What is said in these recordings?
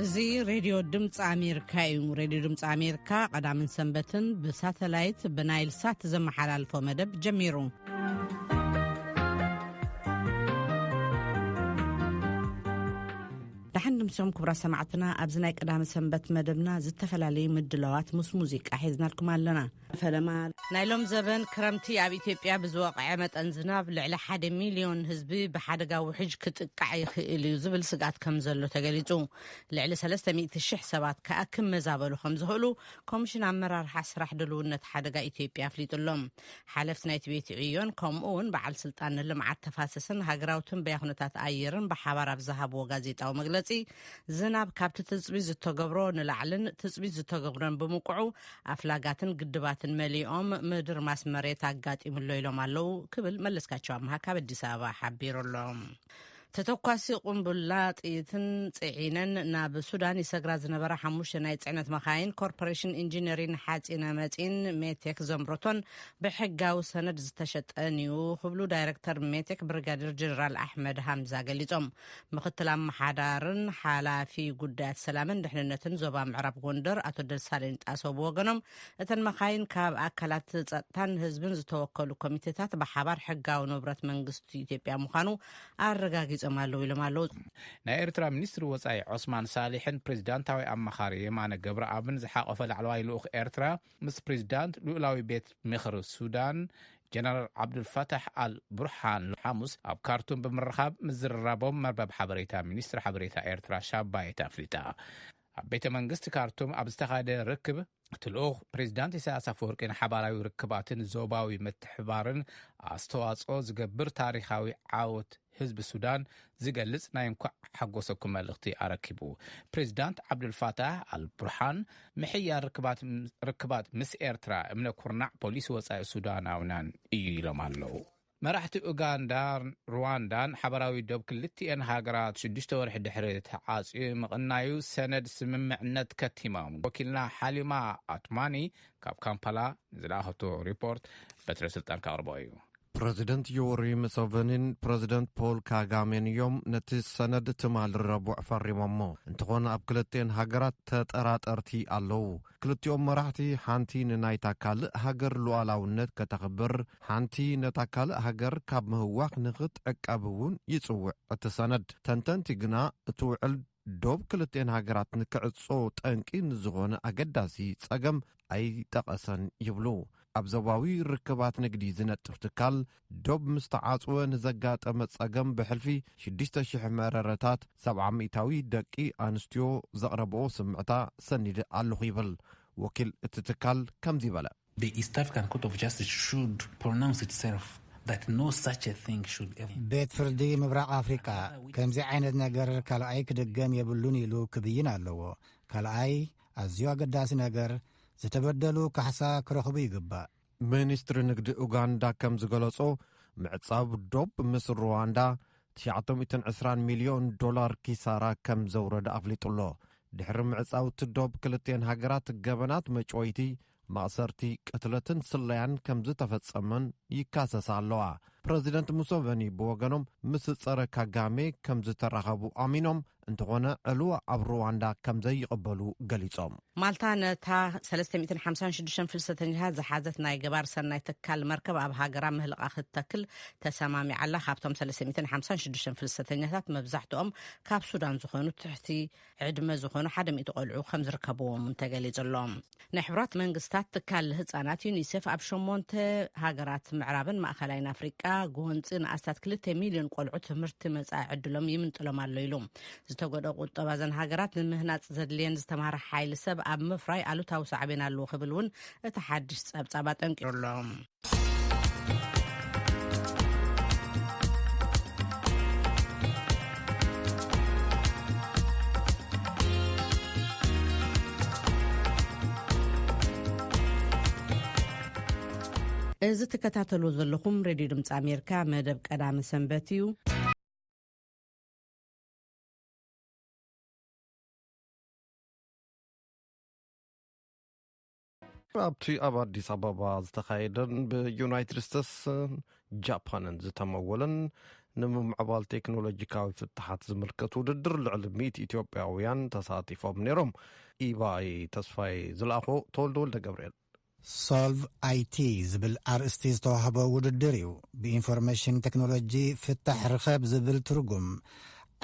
እዚ ሬድዮ ድምፂ ኣሜሪካ እዩ። ሬድዮ ድምፂ ኣሜሪካ ቀዳምን ሰንበትን ብሳተላይት ብናይል ሳት ዘመሓላልፎ መደብ ጀሚሩ። ደሓን ድምሶም ክቡራት ሰማዕትና፣ ኣብዚ ናይ ቀዳሚ ሰንበት መደብና ዝተፈላለዩ ምድላዋት ምስ ሙዚቃ ሒዝናልኩም ኣለና። ፈለማ፣ ናይ ሎም ዘበን ክረምቲ ኣብ ኢትዮጵያ ብዝወቕዐ መጠን ዝናብ ልዕሊ ሓደ ሚልዮን ህዝቢ ብሓደጋ ውሕጅ ክጥቃዕ ይኽእል እዩ ዝብል ስግኣት ከም ዘሎ ተገሊጹ። ልዕሊ ሰለስተ ሚእቲ ሽሕ ሰባት ከኣ ክመዛበሉ ከም ዝኽእሉ ኮሚሽን ኣመራርሓ ስራሕ ድልውነት ሓደጋ ኢትዮጵያ ኣፍሊጡ ኣሎ። ሓለፍቲ ናይቲ ቤት ዕዮን ከምኡ እውን በዓል ስልጣን ልምዓት ተፋሰስን ሃገራዊ ትንበያ ኩነታት ኣየርን ብሓባር ኣብ ዝሃብዎ ጋዜጣዊ መግለጺ፣ ዝናብ ካብቲ ትጽቢት ዝተገብሮ ንላዕልን ትጽቢት ዝተገብረን ብምቁዑ ኣፍላጋትን ግድባትን መሊኦም ምድርማስ መሬት ኣጋጢሙ ኣሎ ኢሎም ኣለዉ ክብል መለስካቸው ኣምሃ ካብ ኣዲስ ኣበባ ሓቢሩ ኣሎ። ተተኳሲ ቁምቡላ ጥይትን ጽዒነን ናብ ሱዳን ይሰግራ ዝነበራ ሓሙሽተ ናይ ጽዕነት መኻይን ኮርፖሬሽን ኢንጂነሪን ሓጺነ መጺን ሜቴክ ዘምረቶን ብሕጋዊ ሰነድ ዝተሸጠን እዩ ክብሉ ዳይረክተር ሜቴክ ብሪጋዴር ጀነራል ኣሕመድ ሃምዛ ገሊጾም። ምክትል ኣመሓዳርን ሓላፊ ጉዳያት ሰላምን ድሕንነትን ዞባ ምዕራብ ጎንደር ኣቶ ደሳለኝ ጣሰው ብወገኖም፣ እተን መኻይን ካብ ኣካላት ጸጥታን ህዝብን ዝተወከሉ ኮሚቴታት ብሓባር ሕጋዊ ንብረት መንግስቲ ኢትዮጵያ ምዃኑ ኣረጋጊጾም ኣለዉ ኢሎም ኣለዉ። ናይ ኤርትራ ሚኒስትሪ ወጻኢ ዑስማን ሳሊሕን ፕሬዚዳንታዊ ኣማኻሪ የማነ ገብረኣብን ዝሓቆፈ ላዕለዋይ ልኡኽ ኤርትራ ምስ ፕሬዚዳንት ልኡላዊ ቤት ምኽሪ ሱዳን ጀነራል ዓብዱልፋታሕ ኣል ቡርሃን ሓሙስ ኣብ ካርቱም ብምርኻብ ምዝርራቦም መርበብ ሓበሬታ ሚኒስትሪ ሓበሬታ ኤርትራ ሻባየት ኣፍሊጣ። ኣብ ቤተ መንግስቲ ካርቱም ኣብ ዝተኻየደ ርክብ እቲ ልኡኽ ፕሬዚዳንት ኢሳያስ ኣፈወርቂ ንሓባራዊ ርክባትን ዞባዊ ምትሕባርን ኣስተዋጽኦ ዝገብር ታሪኻዊ ዓወት ህዝቢ ሱዳን ዝገልጽ ናይ እንኳዕ ሓጎሰኩም መልእኽቲ ኣረኪቡ። ፕሬዚዳንት ዓብዱልፋታሕ ኣልቡርሃን ምሕያል ርክባት፣ ርክባት ምስ ኤርትራ እምነ ኩርናዕ ፖሊሲ ወጻኢ ሱዳናውያን እዩ ኢሎም ኣለዉ። መራሕቲ ኡጋንዳ፣ ሩዋንዳን ሓበራዊ ዶብ ክልቲኤን ሃገራት ሽዱሽተ ወርሒ ድሕሪ ተዓጽዩ ምቕናዩ ሰነድ ስምምዕነት ከቲሞም። ወኪልና ሓሊማ ኣትማኒ ካብ ካምፓላ ንዝለኣኸቶ ሪፖርት በትረ ስልጣን ከቕርቦ እዩ። ፕረዚደንት ዮወሪ ሙሰቨኒን ፕረዚደንት ፖል ካጋሜን እዮም ነቲ ሰነድ ትማሊ ረቡዕ ፈሪሞሞ። እንተኾነ ኣብ ክልቲኤን ሃገራት ተጠራጠርቲ ኣለዉ። ክልቲኦም መራሕቲ ሓንቲ ንናይታ ካልእ ሃገር ሉዓላውነት ከተኽብር፣ ሓንቲ ነታ ካልእ ሃገር ካብ ምህዋኽ ንኽትዕቀብ እውን ይጽውዕ እቲ ሰነድ። ተንተንቲ ግና እቲ ውዕል ዶብ ክልቲኤን ሃገራት ንክዕጾ ጠንቂ ንዝኾነ ኣገዳሲ ጸገም ኣይጠቐሰን ይብሉ። ኣብ ዞባዊ ርክባት ንግዲ ዝነጥፍ ትካል፣ ዶብ ምስ ተዓጽወ ንዘጋጠመ ጸገም ብሕልፊ ሽዱሽተ ሽሕ መረረታት፣ ሰብዓ ሚእታዊ ደቂ ኣንስትዮ ዘቕረብኦ ስምዕታ ሰኒደ ኣለኹ ይብል። ወኪል እቲ ትካል ከምዚ በለ። The East African Court of Justice should pronounce itself that no such a thing should ever. ቤት ፍርዲ ምብራቕ ኣፍሪቃ ከምዚ ዓይነት ነገር ካልኣይ ክድገም የብሉን ኢሉ ክብይን ኣለዎ። ካልኣይ፣ ኣዝዩ ኣገዳሲ ነገር፣ ዝተበደሉ ካሕሳ ክረኽቡ ይግባእ። ሚኒስትሪ ንግዲ ኡጋንዳ ከም ዝገለጾ፣ ምዕጻው ዶብ ምስ ሩዋንዳ ትሽዓተ ሚእትን ዕስራን ሚልዮን ዶላር ኪሳራ ከም ዘውረደ ኣፍሊጡ ኣሎ። ድሕሪ ምዕጻው እቲ ዶብ ክልቲኤን ሃገራት ገበናት መጭወይቲ፣ ማእሰርቲ፣ ቅትለትን ስለያን ከም ዝተፈጸመን ይካሰሳ ኣለዋ። ፕረዚደንት ሙሰቨኒ ብወገኖም ምስ ጸረ ካጋሜ ከም ዝተራኸቡ ኣሚኖም፣ እንተኾነ ዕልዋ ኣብ ሩዋንዳ ከም ዘይቕበሉ ገሊጾም። ማልታ ነታ ሰለስተ ሚእትን ሓምሳን ሽዱሽተን ፍልሰተኛታት ዝሓዘት ናይ ገባር ሰናይ ትካል መርከብ ኣብ ሃገራ ምህልቓ ክትተክል ተሰማሚዓ ኣላ። ካብቶም ሰለስተ ሚእትን ሓምሳን ሽዱሽተን ፍልሰተኛታት መብዛሕትኦም ካብ ሱዳን ዝኾኑ ትሕቲ ዕድመ ዝኾኑ ሓደ ሚእቲ ቆልዑ ከም ዝርከብዎም እውን ተገሊጹ ኣሎ። ናይ ሕቡራት መንግስታት ትካል ህጻናት ዩኒሴፍ ኣብ ሸሞንተ ሃገራት ምዕራብን ማእከላይን ኣፍሪቃ ጎንጺ ንኣስታት ክልተ ሚልዮን ቆልዑ ትምህርቲ መጻኢ ዕድሎም ይምንጥሎም ኣሎ ኢሉ። ዝተጎድኦ ቁጠባ እዘን ሃገራት ንምህናጽ ዘድልየን ዝተማህረ ሓይሊ ሰብ ኣብ ምፍራይ ኣሉታዊ ሳዕቤን ኣለዎ ክብል እውን እቲ ሓድሽ ጸብጻብ ኣጠንቂሩ ኣሎ። እዚ ትከታተሉ ዘለኹም ሬድዮ ድምፂ ኣሜሪካ መደብ ቀዳሚ ሰንበት እዩ። ኣብቲ ኣብ ኣዲስ ኣበባ ዝተኻየደን ብዩናይትድ ስቴትስን ጃፓንን ዝተመወለን ንምምዕባል ቴክኖሎጂካዊ ፍትሓት ዝምልከት ውድድር ልዕሊ ሚእቲ ኢትዮጵያውያን ተሳቲፎም ነይሮም። ኢባይ ተስፋይ ዝለኣኾ። ተወልደ ወልደ ገብርኤል። ሶልቭ ኣይቲ ዝብል ኣርእስቲ ዝተዋህቦ ውድድር እዩ። ብኢንፎርሜሽን ቴክኖሎጂ ፍታሕ ርኸብ ዝብል ትርጉም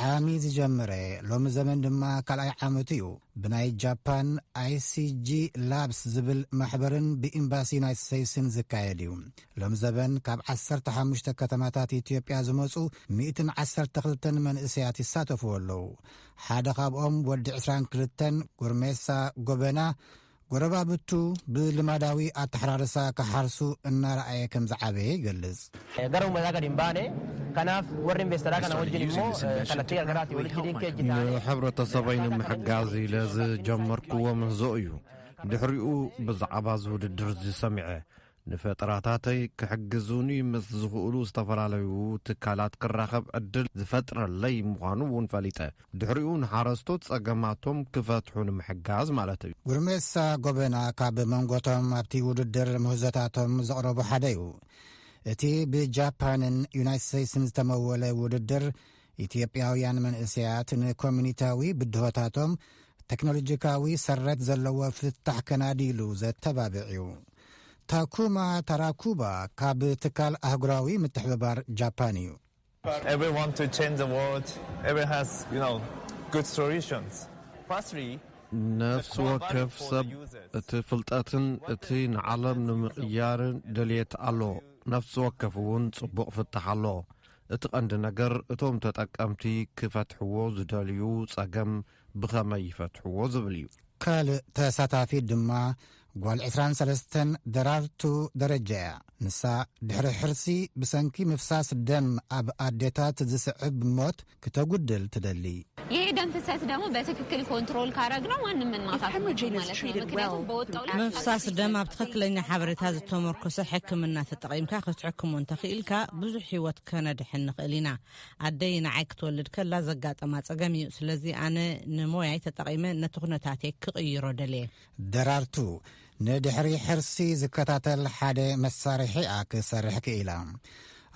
ዓሚ ዝጀመረ፣ ሎሚ ዘመን ድማ ካልኣይ ዓመቱ እዩ። ብናይ ጃፓን ኣይሲጂ ላብስ ዝብል ማሕበርን ብኤምባሲ ዩናይትድ ስቴትስን ዝካየድ እዩ። ሎሚ ዘበን ካብ ዓሰርተ ሓሙሽተ ከተማታት ኢትዮጵያ ዝመጹ ሚእትን ዓሰርተ ክልተን መንእሰያት ይሳተፍዎ ኣለዉ። ሓደ ካብኦም ወዲ ዕስራን ክልተን፣ ጉርሜሳ ጎበና፣ ጎረባብቱ ብልማዳዊ ኣተሓራርሳ ክሓርሱ እናረኣየ ከም ዝዓበየ ይገልጽ። Gara uummataa gadi hin baane. Kanaaf warri investeraa kana wajjin immoo kallattii gargaraatiin walitti liinkeejji taane. ንሕብረተሰበይ ንምሕጋዝ ኢለ ዝጀመርክዎ ምህዞ እዩ። ድሕሪኡ ብዛዕባ እዚ ውድድር እዚ ሰሚዐ፣ ንፈጠራታተይ ክሕግዙኒ ምስ ዝኽእሉ ዝተፈላለዩ ትካላት ክራኸብ ዕድል ዝፈጥረለይ ምዃኑ እውን ፈሊጠ። ድሕሪኡ ንሓረስቶት ጸገማቶም ክፈትሑ ንምሕጋዝ ማለት እዩ። ጉርሜሳ ጎበና ካብ መንጎቶም ኣብቲ ውድድር ምህዞታቶም ዘቕረቡ ሓደ እዩ። እቲ ብጃፓንን ዩናይትድ ስቴትስን ዝተመወለ ውድድር፣ ኢትዮጵያውያን መንእሰያት ንኮሚኒታዊ ብድሆታቶም ቴክኖሎጂካዊ ሰረት ዘለዎ ፍታሕ ከናድይሉ ዘተባብዕ እዩ። ታኩማ ታራኩባ ካብ ትካል ኣህጉራዊ ምትሕብባር ጃፓን እዩ። Everyone to change the world. Everyone has, you know, good solutions. Firstly, ነፍሲ ወከፍ ሰብ እቲ ፍልጠትን እቲ ንዓለም ንምቕያርን ድልየት ኣሎ። ነፍሲ ወከፍ እውን ጽቡቕ ፍታሕ ኣሎ። እቲ ቀንዲ ነገር እቶም ተጠቀምቲ ክፈትሕዎ ዝደልዩ ጸገም ብኸመይ ይፈትሕዎ ዝብል እዩ። ካልእ ተሳታፊት ድማ ጓል ዕስራን ሰለስተን ደራርቱ ደረጃ እያ። ንሳ ድሕሪ ሕርሲ ብሰንኪ ምፍሳስ ደም ኣብ ኣዴታት ዝስዕብ ሞት ክተጉድል ትደሊ። ይሄ ደም ፍሰት ደግሞ በትክክል ኮንትሮል ካረግነው ማንም ምን ማሳት ማለት ነው። ምክንያቱም በወጣው ላይ ምፍሳስ ደም ኣብ ትኽክለኛ ሓበሬታ ዝተመርኮሰ ሕክምና ተጠቒምካ ክትሕክሞ እንተኽኢልካ ብዙሕ ህይወት ከነድሕን ንኽእል ኢና። ኣደይ ንዓይ ክትወልድ ከላ ዘጋጠማ ጸገም እዩ። ስለዚ ኣነ ንሞያይ ተጠቒመ ነቲ ኩነታተይ ክቕይሮ ደልየ። ደራርቱ ንድሕሪ ሕርሲ ዝከታተል ሓደ መሳርሒ እያ ክሰርሕ ክኢላ።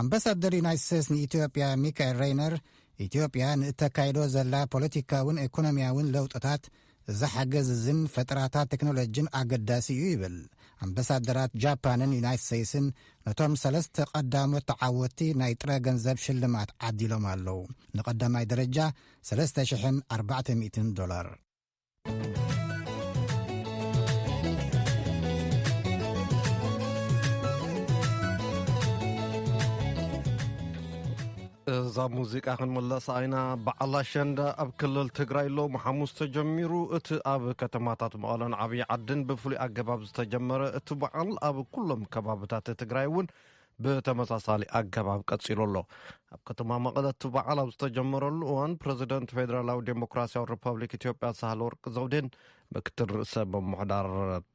ኣምባሳደር ዩናይትድ ስቴትስ ንኢትዮጵያ ሚካኤል ሬይነር፣ ኢትዮጵያ ንእተካይዶ ዘላ ፖለቲካውን ኢኮኖሚያውን ለውጥታት ዝሓገዝዝን ፈጠራታት ቴክኖሎጂን ኣገዳሲ እዩ ይብል። ኣምባሳደራት ጃፓንን ዩናይትድ ስቴትስን ነቶም ሰለስተ ቀዳሞት ተዓወትቲ ናይ ጥረ ገንዘብ ሽልማት ዓዲሎም ኣለዉ። ንቐዳማይ ደረጃ ሰለስተ ሽሕን ኣርባዕተ ሚእትን ዶላር። እዛ ሙዚቃ ክንምለስ ኣይና። በዓል ኣሸንዳ ኣብ ክልል ትግራይ ሎም ሓሙስ ተጀሚሩ። እቲ ኣብ ከተማታት መቐለን ዓብዪ ዓድን ብፍሉይ ኣገባብ ዝተጀመረ እቲ በዓል ኣብ ኩሎም ከባብታት ትግራይ እውን ብተመሳሳሊ ኣገባብ ቀጺሉ ኣሎ። ኣብ ከተማ መቐለ እቲ በዓል ኣብ ዝተጀመረሉ እዋን ፕረዚደንት ፌደራላዊ ዴሞክራሲያዊ ሪፐብሊክ ኢትዮጵያ ሳህለወርቅ ዘውዴን ምክትል ርእሰ ምምሕዳር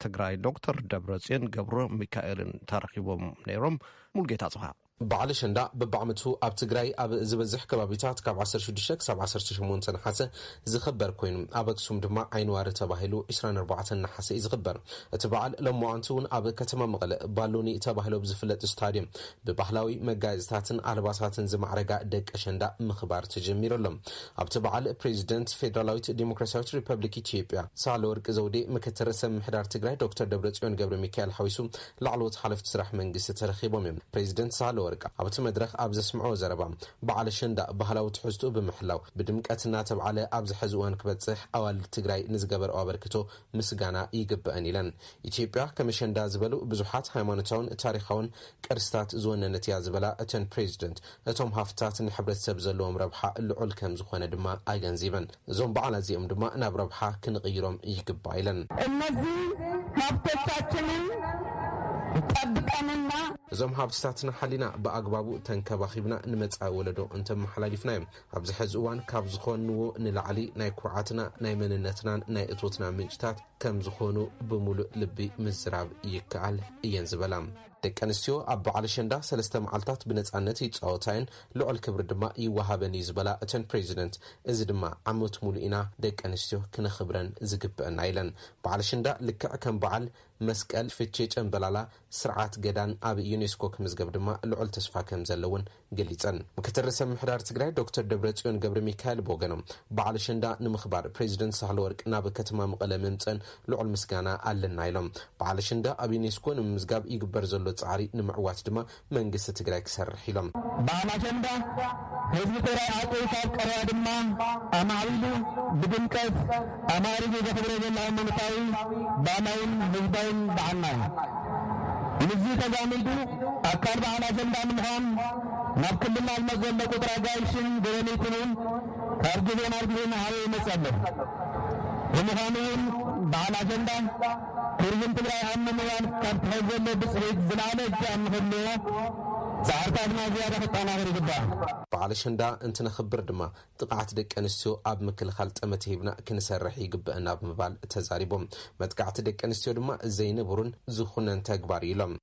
ትግራይ ዶክተር ደብረጽዮን ገብረ ሚካኤልን ተረኺቦም ነይሮም። ሙልጌታ ጽሃ። በዓል ኣሸንዳ በብዓመቱ ኣብ ትግራይ ኣብ ዝበዝሕ ከባቢታት ካብ ዓሰርተ ሽዱሽተ ክሳብ ዓሰርተ ሸሞንተ ነሓሰ ዝኽበር ኮይኑ፣ ኣብ ኣክሱም ድማ ዓይንዋሪ ተባሂሉ ዕስራን ኣርባዕተን ነሓሰ እዩ ዝኽበር። እቲ በዓል ሎማዓንቲ እውን ኣብ ከተማ መቐለ ባሎኒ ተባሂሉ ብዝፍለጥ ስታድዮም ብባህላዊ መጋየፅታትን ኣልባሳትን ዝማዕረጋ ደቂ ኣሸንዳ ምኽባር ተጀሚሩ ኣሎ። ኣብቲ በዓል ፕሬዚደንት ፌደራላዊት ዴሞክራሲያዊት ሪፐብሊክ ኢትዮጵያ ሳህለወርቅ ዘውዴ፣ ምክትል ርእሰ ምምሕዳር ትግራይ ዶክተር ደብረፅዮን ገብረ ሚካኤል ሓዊሱ ላዕለዎት ሓለፍቲ ስራሕ መንግስቲ ተረኺቦም እዮም። ፕሬዚደንት ሳህለወርቅ ኣብቲ መድረኽ ኣብ ዘስምዖ ዘረባ፣ በዓል ኣሸንዳ ባህላዊ ትሕዝትኡ ብምሕላው ብድምቀት እናተብዓለ ኣብዚ ሕዚ እዋን ክበፅሕ ኣዋልድ ትግራይ ንዝገበርኦ ኣበርክቶ ምስጋና ይግበአን ኢለን። ኢትዮጵያ ከም ኣሸንዳ ዝበሉ ብዙሓት ሃይማኖታውን ታሪኻውን ቅርስታት ዝወነነት እያ ዝበላ እተን ፕሬዚደንት፣ እቶም ሃፍትታት ንሕብረተሰብ ዘለዎም ረብሓ ልዑል ከም ዝኾነ ድማ ኣገንዚበን። እዞም በዓላት እዚኦም ድማ ናብ ረብሓ ክንቕይሮም ይግባእ ኢለን። እነዚህ ሀብቶቻችንን ጠብቀንና እዞም ሃብትታትና ሓሊና ብኣግባቡ ተንከባኺብና ንመጻኢ ወለዶ እንተመሓላሊፍናዮም፣ ኣብዚ ሕዚ እዋን ካብ ዝኾንዎ ንላዕሊ ናይ ኩርዓትና፣ ናይ መንነትናን ናይ እቶትና ምንጭታት ከም ዝኾኑ ብምሉእ ልቢ ምዝራብ ይከኣል እየን ዝበላ። ደቂ ኣንስትዮ ኣብ በዓል ኣሸንዳ ሰለስተ መዓልታት ብነጻነት ይጻወታ እየን፣ ልዑል ክብሪ ድማ ይወሃበን እዩ ዝበላ እተን ፕሬዚደንት፣ እዚ ድማ ዓመት ሙሉእ ኢና ደቂ ኣንስትዮ ክነኽብረን ዝግብአና ኢለን። በዓል ኣሸንዳ ልክዕ ከም በዓል መስቀል፣ ፍቼ፣ ጨምበላላ፣ ስርዓት ገዳን ኣብ ዩኔስኮ ክምዝገብ ድማ ልዑል ተስፋ ከም ዘለውን ገሊጸን። ምክትል ርእሰ ምምሕዳር ትግራይ ዶክተር ደብረጽዮን ገብረ ሚካኤል ብወገኖም፣ በዓል ኣሸንዳ ንምኽባር ፕሬዚደንት ሳህለወርቅ ናብ ከተማ መቐለ ምምፀን ልዑል ምስጋና ኣለና ኢሎም። በዓል ኣሸንዳ ኣብ ዩኔስኮ ንምምዝጋብ ይግበር ዘሎ ጻዕሪ ንምዕዋት ድማ መንግስቲ ትግራይ ክሰርሕ ኢሎም። በዓል ኣሸንዳ ህዝቢ ትግራይ ዓቂ ካብ ቀረባ ድማ ኣማዕቢሉ ብድምቀት ኣማዕሪጉ ዘኽብሮ ዘሎ ሃይማኖታዊ፣ ባህላውን ህዝባውን በዓልና እዩ። ምስዚ ተዛሚዱ ኣካል በዓል ኣሸንዳ ንምዃን ናብ ክልልና ዝመጽእ ዘሎ ቁጥር ኣጋይሽን ጎብነይትን እውን ካብ ግዜ ናብ ግዜ እናዓበየ ይመጽእ ኣሎ። ብምዃኑ እውን በዓል ኣሸንዳ ቱሪዝም ትግራይ ኣብ ምምዕባል ካብ ትሕዝ ዘሎ ብፅሒት ዝለዓለ እጃም ንክህልዎ ፃዕርታትና ዝያዳ ክጠናኸር ይግባእ። በዓል ኣሸንዳ እንትነኽብር ድማ ጥቕዓት ደቂ ኣንስትዮ ኣብ ምክልኻል ጠመተ ሂብና ክንሰርሕ ይግበአና ብምባል ተዛሪቦም። መጥቃዕቲ ደቂ ኣንስትዮ ድማ ዘይንቡርን ዝኹነን ተግባር እዩ ኢሎም።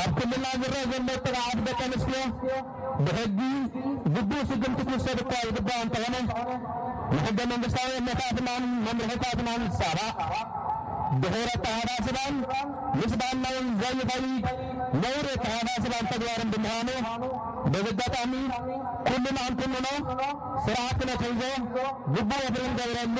ኣብ ክልልና ዝረአ ዘሎ ጥቕዓት ደቂ ኣንስትዮ ብሕጊ ግቡእ ስጉምቲ ክውሰድ እኳ ይግባእ እንተኾነ፣ ንሕገ መንግስታዊ እምነታትናን መምርሒታትናን ዝጻባእ፣ ድሑር ኣተሓሳስባን ምስ ባህልናውን ዘይኸይድ ነውሪ ኣተሓሳስባን ተግባርን ብምዃኑ፣ በዚ ኣጋጣሚ ኩልና እንኩንኖ ስርዓት ክነትሕዞ ግቡእ ወፍሪ ንገብረሉ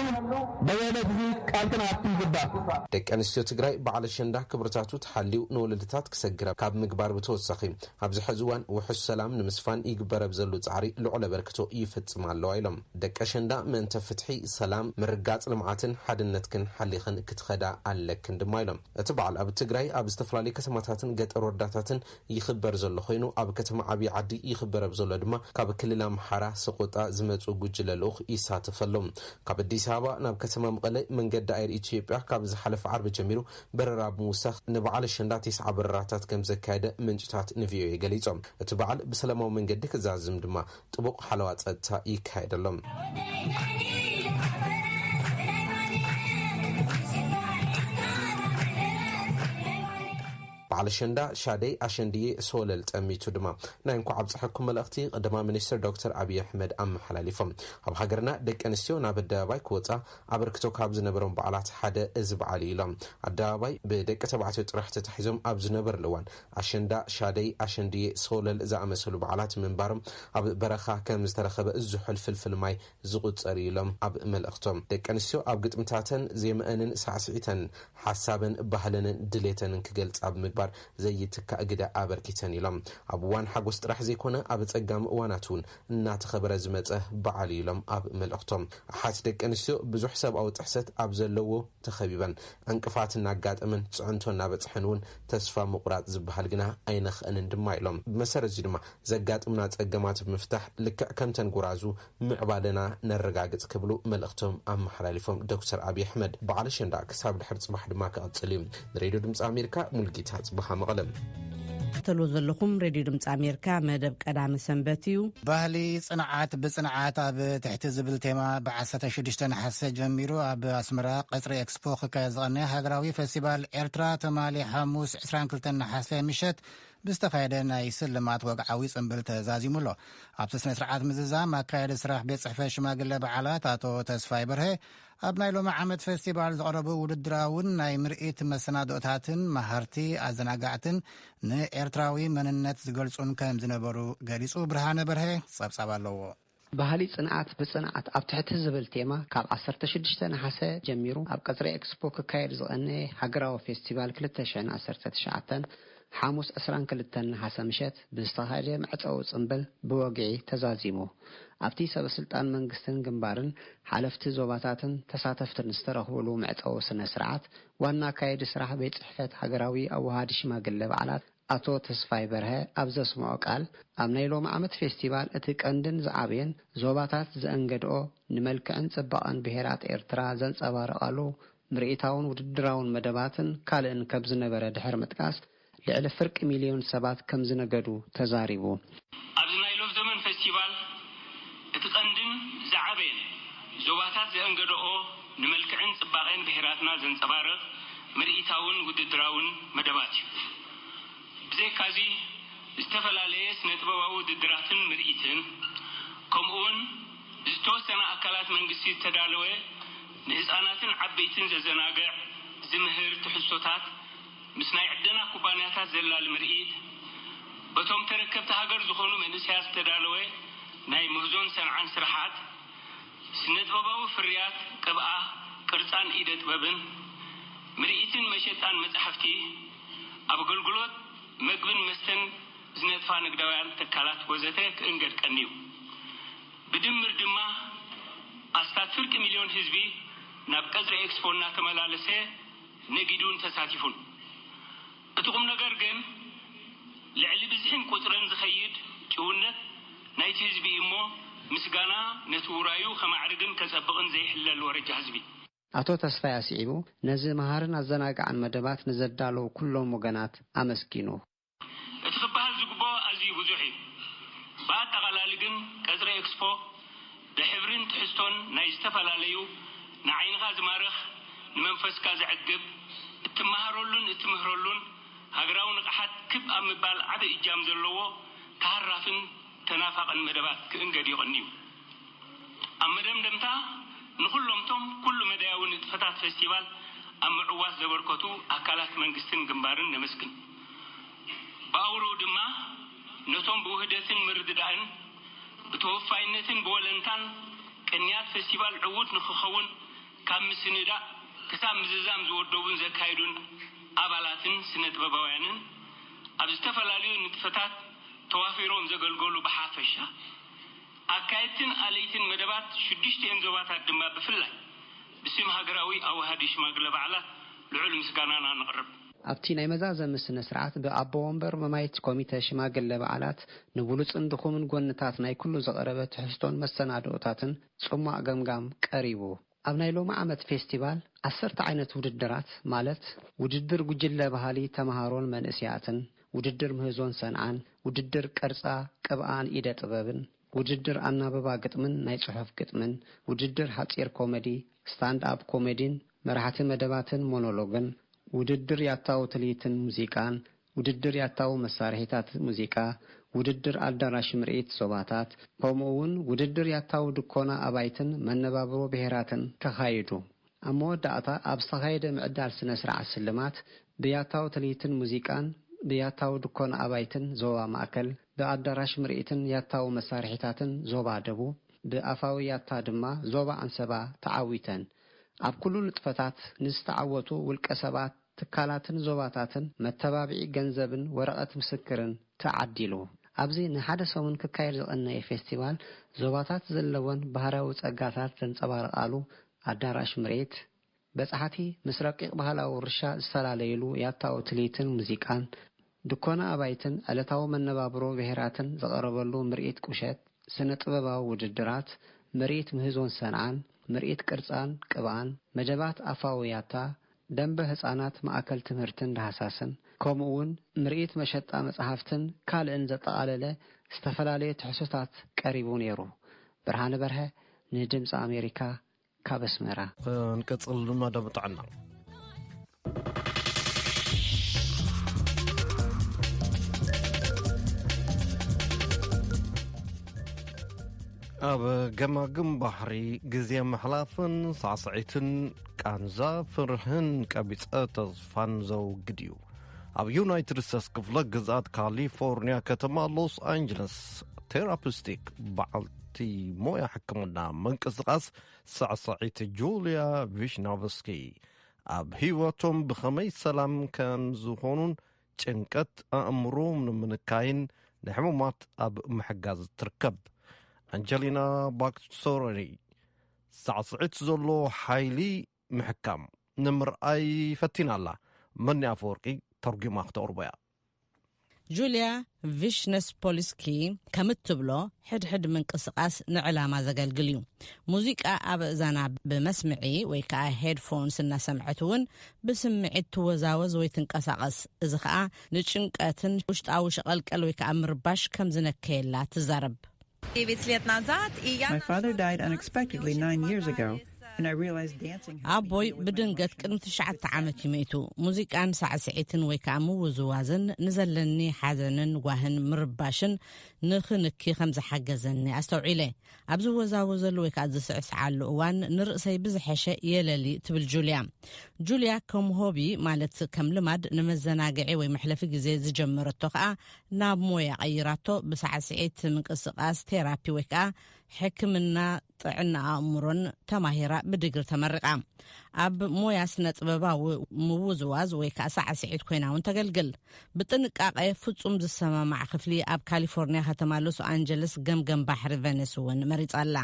በየዕለት እዚ ቃል ክንኣቱ ይግባእ። ደቂ ኣንስትዮ ትግራይ በዓል ኣሸንዳ ክብርታቱ ተሓልዩ ንወለዶታት ክሰግር ካብ ምግባር ብተወሳኺ፣ ኣብዚ ሕዚ እዋን ውሑስ ሰላም ንምስፋን ይግበር ኣብ ዘሎ ጻዕሪ ልዑል ኣበርክቶ ይፍጽም ኣለዋ ኢሎም። ደቂ ኣሸንዳ ምእንተ ፍትሒ፣ ሰላም፣ ምርጋጽ፣ ልምዓትን ሓድነትክን ሓሊኽን ክትኸዳ ኣለክን ድማ ኢሎም። እቲ በዓል ኣብ ትግራይ ኣብ ዝተፈላለዩ ከተማታትን ገጠር ወረዳታትን ይኽበር ዘሎ ኮይኑ፣ ኣብ ከተማ ዓብዪ ዓዲ ይኽበር ኣብ ዘሎ ድማ ካብ ክልል ኣምሓራ ሰቆጣ ዝመጹ ጉጅለ ልኡኽ ይሳተፈሎም። ካብ ኣዲስ ኣበባ ናብ ከተማ መቐለ መንገዲ ኣየር ኢትዮጵያ ካብ ዝሓለፈ ዓርቢ ጀሚሩ በረራ ብምውሳኽ ንበዓል ኣሸንዳ ተስዓ በረራታት ከም ዘካየደ ምንጭታት ንቪኦኤ ገሊጾም። እቲ በዓል ብሰላማዊ መንገዲ ክዛዝም ድማ ጥቡቕ ሓለዋ ጸጥታ ይካየደሎም። በዓል ኣሸንዳ ሻደይ ኣሸንድዬ ሶለል ጠሚቱ ድማ ናይ እንኳዕ ኣብፀሐኩም መልእኽቲ ቀዳማይ ሚኒስትር ዶክተር ኣብይ ኣሕመድ ኣመሓላሊፎም። ኣብ ሃገርና ደቂ ኣንስትዮ ናብ ኣደባባይ ክወፃ ኣበርክቶ ካብ ዝነበሮም በዓላት ሓደ እዚ በዓል እዩ ኢሎም። ኣደባባይ ብደቂ ተባዕትዮ ጥራሕ ተታሒዞም ኣብ ዝነበርሉ እዋን ኣሸንዳ፣ ሻደይ፣ ኣሸንድዬ፣ ሶለል ዝኣመሰሉ በዓላት ምንባሮም ኣብ በረኻ ከም ዝተረኸበ ዝሑል ፍልፍል ማይ ዝቑጸር እዩ ኢሎም ኣብ መልእኽቶም። ደቂ ኣንስትዮ ኣብ ግጥምታተን ዜመአንን ሳዕስዒተን ሓሳበን ባህለንን ድሌተንን ክገልጻ ብምግባር ዘይትካእ ግደ ኣበርኪተን ኢሎም። ኣብ እዋን ሓጎስ ጥራሕ ዘይኮነ ኣብ ጸጋም እዋናት እውን እናተኸበረ ዝመጸ በዓል እዩ ኢሎም ኣብ መልእኽቶም። ኣሓት ደቂ ኣንስትዮ ብዙሕ ሰብኣዊ ጥሕሰት ኣብ ዘለዎ ተኸቢበን ዕንቅፋት እናጋጠመን ፅዕንቶ እናበፅሐን እውን ተስፋ ምቑራፅ ዝበሃል ግና ኣይነኽእንን ድማ ኢሎም። ብመሰረት እዚ ድማ ዘጋጥሙና ፀገማት ብምፍታሕ ልክዕ ከምተን ጎራዙ ምዕባለና ነረጋግፅ ክብሉ መልእኽቶም ኣመሓላሊፎም። ዶክተር ኣብይ ኣሕመድ በዓል ኣሸንዳ ክሳብ ድሕር ፅባሕ ድማ ክቕፅል እዩ። ንሬድዮ ድምፂ ኣሜሪካ ሙልጌታ ፅባሃ መቐለም። ትከታተልዎ ዘለኹም ሬድዮ ድምፂ ኣሜሪካ መደብ ቀዳመ ሰንበት እዩ። ባህሊ ጽንዓት ብጽንዓት ኣብ ትሕቲ ዝብል ቴማ ብ ዓሰርተ ሽዱሽተ ነሓሰ ጀሚሩ ኣብ ኣስመራ ቀጽሪ ኤክስፖ ክካየድ ዝቐነየ ሃገራዊ ፈስቲቫል ኤርትራ ትማሊ ሓሙስ ዕስራን ክልተን ነሓሰ ምሸት ብዝተኻየደ ናይ ስልማት ወግዓዊ ጽምብል ተዛዚሙ ኣሎ። ኣብቲ ስነ ስርዓት ምዝዛም ኣካያዲ ስራሕ ቤት ጽሕፈት ሽማግለ በዓላት ኣቶ ተስፋይ በርሀ ኣብ ናይ ሎሚ ዓመት ፈስቲቫል ዝቐረቡ ውድድራውን ናይ ምርኢት መሰናድኦታትን መሃርቲ፣ ኣዘናጋዕትን ንኤርትራዊ መንነት ዝገልጹን ከም ዝነበሩ ገሊጹ። ብርሃነ በርሀ ጸብጻብ ኣለዎ። ባህሊ ጽንዓት ብጽንዓት ኣብ ትሕቲ ዝብል ቴማ ካብ ዓሰርተ ሽዱሽተ ነሓሰ ጀሚሩ ኣብ ቀጽሪ ኤክስፖ ክካየድ ዝቐነየ ሃገራዊ ፌስቲቫል ክልተ ሽሕን ዓሰርተ ትሽዓተን ሓሙስ ዕስራን ክልተን ነሓሰ ምሸት ብዝተኻየደ መዕጸዊ ጽምብል ብወግዒ ተዛዚሙ። ኣብቲ ሰበ ስልጣን መንግስትን ግንባርን ሓለፍቲ ዞባታትን ተሳተፍትን ዝተረኽብሉ መዕጸዊ ስነ ስርዓት ዋና ኣካየዲ ስራሕ ቤት ጽሕፈት ሃገራዊ ኣወሃዲ ሽማግለ በዓላት ኣቶ ተስፋይ በርሀ ኣብ ዘስምዖ ቃል፣ ኣብ ናይ ሎሚ ዓመት ፌስቲቫል እቲ ቀንድን ዝዓበየን ዞባታት ዘእንገድኦ ንመልክዕን ጽባቐን ብሄራት ኤርትራ ዘንጸባርቓሉ ምርኢታውን ውድድራውን መደባትን ካልእን ከም ዝነበረ ድሕሪ ምጥቃስ፣ ልዕሊ ፍርቂ ሚልዮን ሰባት ከም ዝነገዱ ተዛሪቡ። ኣብዚ ናይ ሎፍ ዘመን ፌስቲቫል እቲ ቀንድን ዝዓበየን ዞባታት ዘእንገድኦ ንመልክዕን ጽባቐን ብሄራትና ዘንጸባርቕ ምርኢታውን ውድድራውን መደባት እዩ። ብዘይካዚ ዝተፈላለየ ስነ ጥበባዊ ውድድራትን ምርኢትን፣ ከምኡውን ብዝተወሰነ ኣካላት መንግስቲ ዝተዳለወ ንህፃናትን ዓበይትን ዘዘናግዕ ዝምህር ትሕዝቶታት፣ ምስ ናይ ዕደና ኩባንያታት ዘላሊ ምርኢት፣ በቶም ተረከብቲ ሃገር ዝኾኑ መንእሰያት ዝተዳለወ ናይ ምህዞን ሰንዓን ስራሓት፣ ስነ ጥበባዊ ፍርያት ቅብኣ፣ ቅርፃን ኢደ ጥበብን፣ ምርኢትን መሸጣን መጻሕፍቲ፣ ኣብ ኣገልግሎት መግብን መስተን ዝነጥፋ ንግዳውያን ትካላት ወዘተ ክእንገድ ቀንዩ። ብድምር ድማ ኣስታት ፍርቂ ሚልዮን ህዝቢ ናብ ቀጽሪ ኤክስፖ እናተመላለሰ ነጊዱን ተሳቲፉን። እቲ ቁም ነገር ግን ልዕሊ ብዝሕን ቁጽርን ዝኸይድ ጭውነት ናይቲ ህዝቢ እዩ እሞ፣ ምስጋና ነቲ ውራዩ ከማዕርግን ከጸብቕን ዘይሕለል ወረጃ ህዝቢ። ኣቶ ተስፋይ ኣስዒቡ ነዚ መሃርን ኣዘናጋዕን መደባት ንዘዳለዉ ኩሎም ወገናት ኣመስጊኑ። እቲ ክበሃል ዝግብኦ ኣዝዩ ብዙሕ እዩ። ብኣጠቓላሊ ግን ቀጽሪ ኤክስፖ ብሕብርን ትሕዝቶን ናይ ዝተፈላለዩ ንዓይንኻ ዝማርኽ፣ ንመንፈስካ ዘዕግብ፣ እትመሃረሉን እትምህረሉን ሃገራዊ ንቕሓት ክብ ኣብ ምባል ዓቢ እጃም ዘለዎ ተሃራፍን ተናፋቕን መደባት ክእንገድ ይቕንዩ። ኣብ መደምደምታ ንኹሎምቶም ኩሉ መዳያዊ ንጥፈታት ፌስቲቫል ኣብ ምዕዋት ዘበርከቱ ኣካላት መንግስትን ግንባርን ነመስግን። ብኣውርኡ ድማ ነቶም ብውህደትን ምርድዳእን ብተወፋይነትን ብወለንታን ቅንያት ፌስቲቫል ዕዉት ንክኸውን ካብ ምስንዳእ ክሳብ ምዝዛም ዝወደቡን ዘካይዱን ኣባላትን ስነ ጥበባውያንን ኣብ ዝተፈላለዩ ንጥፈታት ተዋፊሮም ዘገልገሉ ብሓፈሻ፣ ኣካየድትን ኣለይትን መደባት ሽዱሽቲኤን ዞባታት ድማ ብፍላይ ብስም ሃገራዊ ኣዋሃዲ ሽማግለ በዓላት ልዑል ምስጋናና ነቕርብ። ኣብቲ ናይ መዛዘሚ ስነ ስርዓት ብኣቦ ወንበር መማየቲ ኮሚተ ሽማግለ በዓላት ንብሉጽን ድኹምን ጎንታት ናይ ኩሉ ዝቐረበ ትሕዝቶን መሰናድኦታትን ጽሟቕ ገምጋም ቀሪቡ። ኣብ ናይ ሎሚ ዓመት ፌስቲቫል ዓሰርተ ዓይነት ውድድራት ማለት ውድድር ጉጅለ ባህሊ ተምሃሮን መንእሰያትን፣ ውድድር ምህዞን ሰንዓን፣ ውድድር ቅርጻ ቅብኣን ኢደ ጥበብን፣ ውድድር ኣናብባ ግጥምን ናይ ጽሑፍ ግጥምን፣ ውድድር ሓጺር ኮመዲ፣ ስታንድ ኣፕ ኮሜዲን መራሕቲ መደባትን ሞኖሎግን፣ ውድድር ያታዊ ትልሂትን ሙዚቃን፣ ውድድር ያታዊ መሳርሒታት ሙዚቃ፣ ውድድር ኣዳራሽ ምርኢት ዞባታት፣ ከምኡ እውን ውድድር ያታዊ ድኮና ኣባይትን መነባብሮ ብሄራትን ተኻይዱ። ኣብ መወዳእታ ኣብ ዝተኻየደ ምዕዳል ስነ ስርዓት ስልማት ብያታዊ ትልሂትን ሙዚቃን ብያታዊ ድኮና ኣባይትን ዞባ ማእከል፣ ብኣዳራሽ ምርኢትን ያታዊ መሳርሒታትን ዞባ ደቡብ፣ ብኣፋዊ ያታ ድማ ዞባ ዓንሰባ ተዓዊተን። ኣብ ኩሉ ንጥፈታት ንዝተዓወቱ ውልቀ ሰባት፣ ትካላትን ዞባታትን መተባብዒ ገንዘብን ወረቐት ምስክርን ተዓዲሉ። ኣብዚ ንሓደ ሰሙን ክካየድ ዝቐነየ ፌስቲቫል ዞባታት ዘለወን ባህርያዊ ጸጋታት ዘንጸባርቓሉ ኣዳራሽ ምርኢት፣ በጻሕቲ ምስ ረቂቕ ባህላዊ ውርሻ ዝተፈላለዩሉ ያታዊ ትልሂትን ሙዚቃን፣ ድኮና ኣባይትን ዕለታዊ መነባብሮ ብሄራትን ዝቐረበሉ ምርኢት ቁሸት፣ ስነ ጥበባዊ ውድድራት፣ ምርኢት ምህዞን ሰንዓን፣ ምርኢት ቅርጻን ቅብኣን፣ መደባት ኣፋዊ ያታ፣ ደንበ ህጻናት ማእከል ትምህርትን ዳህሳስን፣ ከምኡ እውን ምርኢት መሸጣ መጻሕፍትን ካልእን ዘጠቓለለ ዝተፈላለየ ትሕዝቶታት ቀሪቡ ነይሩ። ብርሃነ በርሀ ንድምጺ ኣሜሪካ ካብ ኣስመራ። ክንቅጽል መደብ ጥዕና። ኣብ ገማግም ባሕሪ ግዜ ምሕላፍን ሳዕስዒትን ቃንዛ ፍርህን ቀቢጸ ተስፋን ዘውግድ እዩ። ኣብ ዩናይትድ ስቴትስ ክፍለ ግዝኣት ካሊፎርኒያ ከተማ ሎስ ኣንጀለስ ቴራፒስቲክ በዓልቲ ሞያ ሕክምና ምንቅስቓስ ሳዕስዒት ጁልያ ቪሽናቭስኪ ኣብ ህይወቶም ብኸመይ ሰላም ከም ዝኾኑን ጭንቀት ኣእምሮ ንምንካይን ንሕሙማት ኣብ ምሕጋዝ ትርከብ። ኣንጀሊና ባክሶረሪ ሳዕስዒት ዘሎ ሓይሊ ምሕካም ንምርኣይ ፈቲና ኣላ። መኒ ኣፈወርቂ ተርጒማ ክተቕርቦ እያ። ጁልያ ቪሽነስፖልስኪ ከም እትብሎ፣ ሕድሕድ ምንቅስቓስ ንዕላማ ዘገልግል እዩ። ሙዚቃ ኣብ እዛና ብመስምዒ ወይ ከዓ ሄድፎንስ እናሰምዐት እውን ብስምዒት ትወዛወዝ ወይ ትንቀሳቐስ። እዚ ከዓ ንጭንቀትን ውሽጣዊ ሸቐልቀል ወይ ከዓ ምርባሽ ከም ዝነከየላ ትዛረብ። My father died unexpectedly nine years ago. And I realized dancing helped me ኣቦይ deal with my ብድንገት emotional ቅድሚ ትሽዓተ ዓመት እዩ መይቱ። ሙዚቃን ሳዕስዒትን ወይ ከዓ ምውዝዋዝን ንዘለኒ ሓዘንን ጓህን ምርባሽን ንኽንኪ ከም ዝሓገዘኒ ኣስተውዒለ። ኣብ ዝወዛወዘሉ ወይ ከዓ ዝስዕስዓሉ እዋን ንርእሰይ ብዝሐሸ የለሊ ትብል ጁልያ። ጁልያ ከም ሆቢ፣ ማለት ከም ልማድ ንመዘናግዒ ወይ መሕለፊ ግዜ ዝጀመረቶ ከዓ ናብ ሞያ ቀይራቶ። ብሳዕስዒት ምንቅስቃስ ቴራፒ ወይ ከዓ ሕክምና ጥዕና ኣእምሮን ተማሂራ ብድግሪ ተመሪቃ። ኣብ ሞያ ስነ ጥበባዊ ምውዝዋዝ ወይ ከዓ ሳዕስዒት ኮይና እውን ተገልግል። ብጥንቃቄ ፍጹም ዝሰማማዕ ክፍሊ ኣብ ካሊፎርኒያ ከተማ ሎስ ኣንጀለስ ገምገም ባሕሪ ቨነስ እውን መሪጻ ኣላ።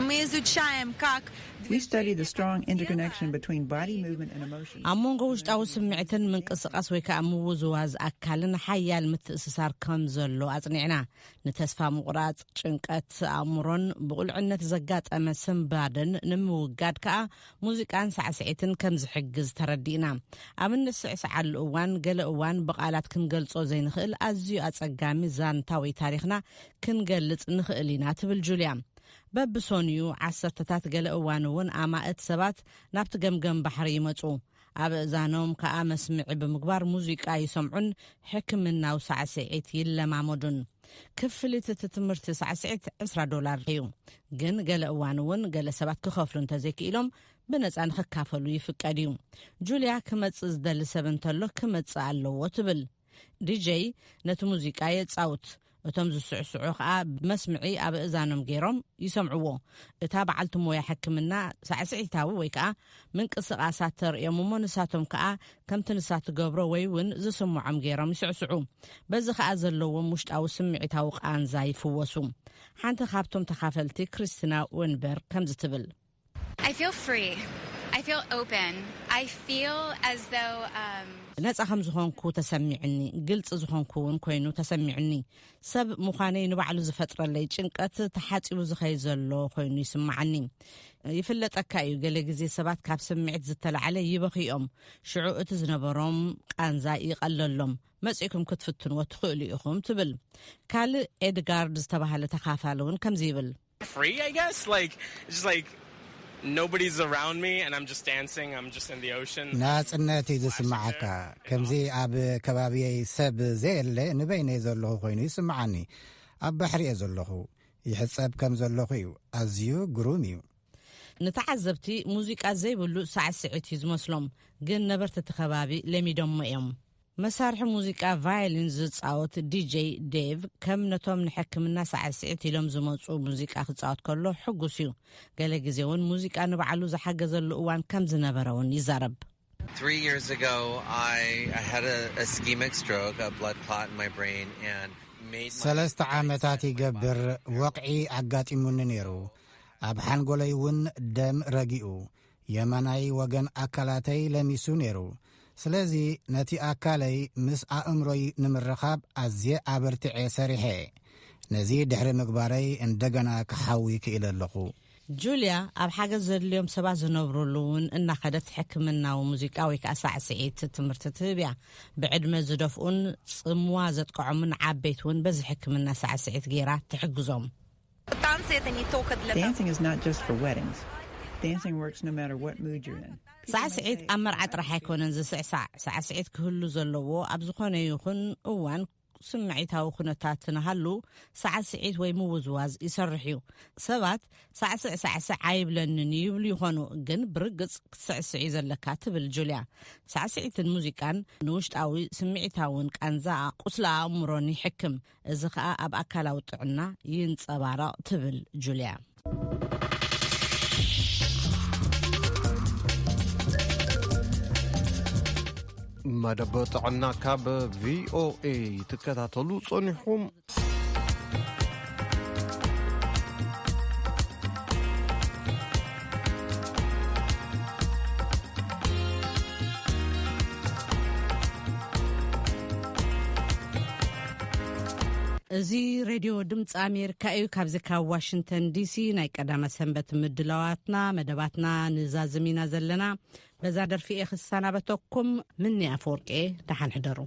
Мы изучаем, как We study the strong interconnection between body movement and emotion. ኣብ መንጎ ውሽጣዊ ስምዒትን ምንቅስቃስ ወይ ከዓ ምውዝዋዝ ኣካልን ሓያል ምትእስሳር ከም ዘሎ ኣጽኒዕና። ንተስፋ ምቑራጽ፣ ጭንቀት ኣእምሮን ብቑልዕነት ዘጋጠመ ስንባደን ንምውጋድ ከዓ ሙዚቃን ሳዕስዒትን ከም ዝሕግዝ ተረዲእና። ኣብ እንስዕስዓሉ እዋን፣ ገለ እዋን ብቓላት ክንገልጾ ዘይንኽእል ኣዝዩ ኣጸጋሚ ዛንታ ወይ ታሪኽና ክንገልጽ ንኽእል ኢና ትብል ጁልያ። በብሶንዩ ዓሰርተታት፣ ገለ እዋን እውን ኣማእት ሰባት ናብቲ ገምገም ባሕሪ ይመጹ። ኣብ እዛኖም ከኣ መስምዒ ብምግባር ሙዚቃ ይሰምዑን ሕክምናዊ ሳዕስዒት ይለማመዱን። ክፍሊት እቲ ትምህርቲ ሳዕስዒት ዕስራ ዶላር እዩ። ግን ገለ እዋን እውን ገለ ሰባት ክኸፍሉ እንተዘይክኢሎም ብነጻ ንኽካፈሉ ይፍቀድ እዩ። ጁልያ ክመጽእ ዝደሊ ሰብ እንተሎ ክመጽእ ኣለዎ ትብል። ዲጀይ ነቲ ሙዚቃ የጻውት። እቶም ዝስዕስዑ ከኣ ብመስምዒ ኣብ እዛኖም ገይሮም ይሰምዕዎ። እታ በዓልቲ ሞያ ሕክምና ሳዕስዒታዊ ወይ ከኣ ምንቅስቓሳት ተርእዮም እሞ ንሳቶም ከኣ ከምቲ ንሳ ትገብሮ ወይ እውን ዝስምዖም ገይሮም ይስዕስዑ። በዚ ከኣ ዘለዎም ውሽጣዊ ስምዒታዊ ቃንዛ ይፍወሱ። ሓንቲ ካብቶም ተኻፈልቲ ክሪስቲና ወንበርግ ከምዚ ትብል። I feel free. I feel open. I feel as though um, ነጻ ከም ዝኾንኩ ተሰሚዕኒ፣ ግልጺ ዝኾንኩ እውን ኮይኑ ተሰሚዕኒ። ሰብ ምዃነይ ንባዕሉ ዝፈጥረለይ ጭንቀት ተሓጺቡ ዝኸይ ዘሎ ኮይኑ ይስምዓኒ። ይፍለጠካ እዩ፣ ገለ ግዜ ሰባት ካብ ስምዒት ዝተላዕለ ይበኽዮም። ሽዑ እቲ ዝነበሮም ቃንዛ ይቐለሎም። መጺእኩም ክትፍትንዎ ትኽእሉ ኢኹም ትብል። ካልእ ኤድጋርድ ዝተባህለ ተኻፋሊ እውን ከምዚ ይብል። Free, I guess. Like, it's just like nobody's around me and I'm just dancing. I'm just in the ocean. ናጽነት እዩ ዝስምዓካ። ከምዚ ኣብ ከባቢየይ ሰብ ዘየለ ንበይነይ ዘለኹ ኮይኑ ይስምዓኒ። ኣብ ባሕሪ እየ ዘለኹ። ይሕጸብ ከም ዘለኹ እዩ። ኣዝዩ ግሩም እዩ። ንተዓዘብቲ ሙዚቃ ዘይብሉ ሳዕስዒት እዩ ዝመስሎም፣ ግን ነበርቲ እቲ ከባቢ ለሚዶሞ እዮም። መሳርሒ ሙዚቃ ቫዮሊን ዝጻወት ዲጀይ ዴቭ ከም ነቶም ንሕክምና ሳዕስዒት ኢሎም ዝመጹ ሙዚቃ ክጻወት ከሎ ሕጉስ እዩ። ገለ ግዜ እውን ሙዚቃ ንባዕሉ ዝሓገዘሉ እዋን ከም ዝነበረ እውን ይዛረብ። Three years ago, I, I had a ischemic stroke, a blood clot in my brain, and made my ሰለስተ ዓመታት ይገብር ወቕዒ ኣጋጢሙኒ ነይሩ። ኣብ ሓንጎለይ እውን ደም ረጊኡ፣ የማናይ ወገን ኣካላተይ ለሚሱ ነይሩ። ስለዚ ነቲ ኣካለይ ምስ ኣእምሮይ ንምርኻብ ኣዝየ ኣበርቲዐ ሰሪሐ። ነዚ ድሕሪ ምግባረይ እንደገና ክሓዊ ክኢለ ኣለኹ። ጁልያ ኣብ ሓገዝ ዘድልዮም ሰባት ዝነብሩሉ እውን እናኸደት ሕክምናዊ ሙዚቃ ወይ ከዓ ሳዕስዒት ትምህርቲ ትህብ እያ። ብዕድመ ዝደፍኡን ጽምዋ ዘጥቅዖምን ዓበይቲ እውን በዚ ሕክምና ሳዕስዒት ገይራ ትሕግዞም። Танцы это не только для того. Dancing is not just for weddings. Dancing works no matter what mood you're in. ሳዕስዒት ኣብ መርዓ ጥራሕ ኣይኮነን ዝስዕሳዕ። ሳዕስዒት ክህሉ ዘለዎ ኣብ ዝኾነ ይኹን እዋን ስምዒታዊ ኩነታት ንሃሉ ሳዕስዒት ወይ ምውዝዋዝ ይሰርሕ እዩ። ሰባት ሳዕስዕ ሳዕስዕ ኣይብለንን ይብሉ ይኾኑ፣ ግን ብርግጽ ክትስዕስዕ እዩ ዘለካ ትብል ጁልያ። ሳዕስዒትን ሙዚቃን ንውሽጣዊ ስምዒታውን ቃንዛ ቁስሊ ኣእምሮን ይሕክም። እዚ ኸኣ ኣብ ኣካላዊ ጥዕና ይንጸባረቕ ትብል ጁልያ። መደብ ጥዕና ካብ ቪኦኤ ትከታተሉ ጸኒሕኩም። እዚ ሬድዮ ድምፂ ኣሜሪካ እዩ። ካብዚ ካብ ዋሽንግተን ዲሲ ናይ ቀዳመ ሰንበት ምድላዋትና መደባትና ንዛዝም ኢና ዘለና። በዛ ደርፊ እየ ክሰናበተኩም። ምኒ ኣፈወርቂ፣ ደሓን ሕደሩ።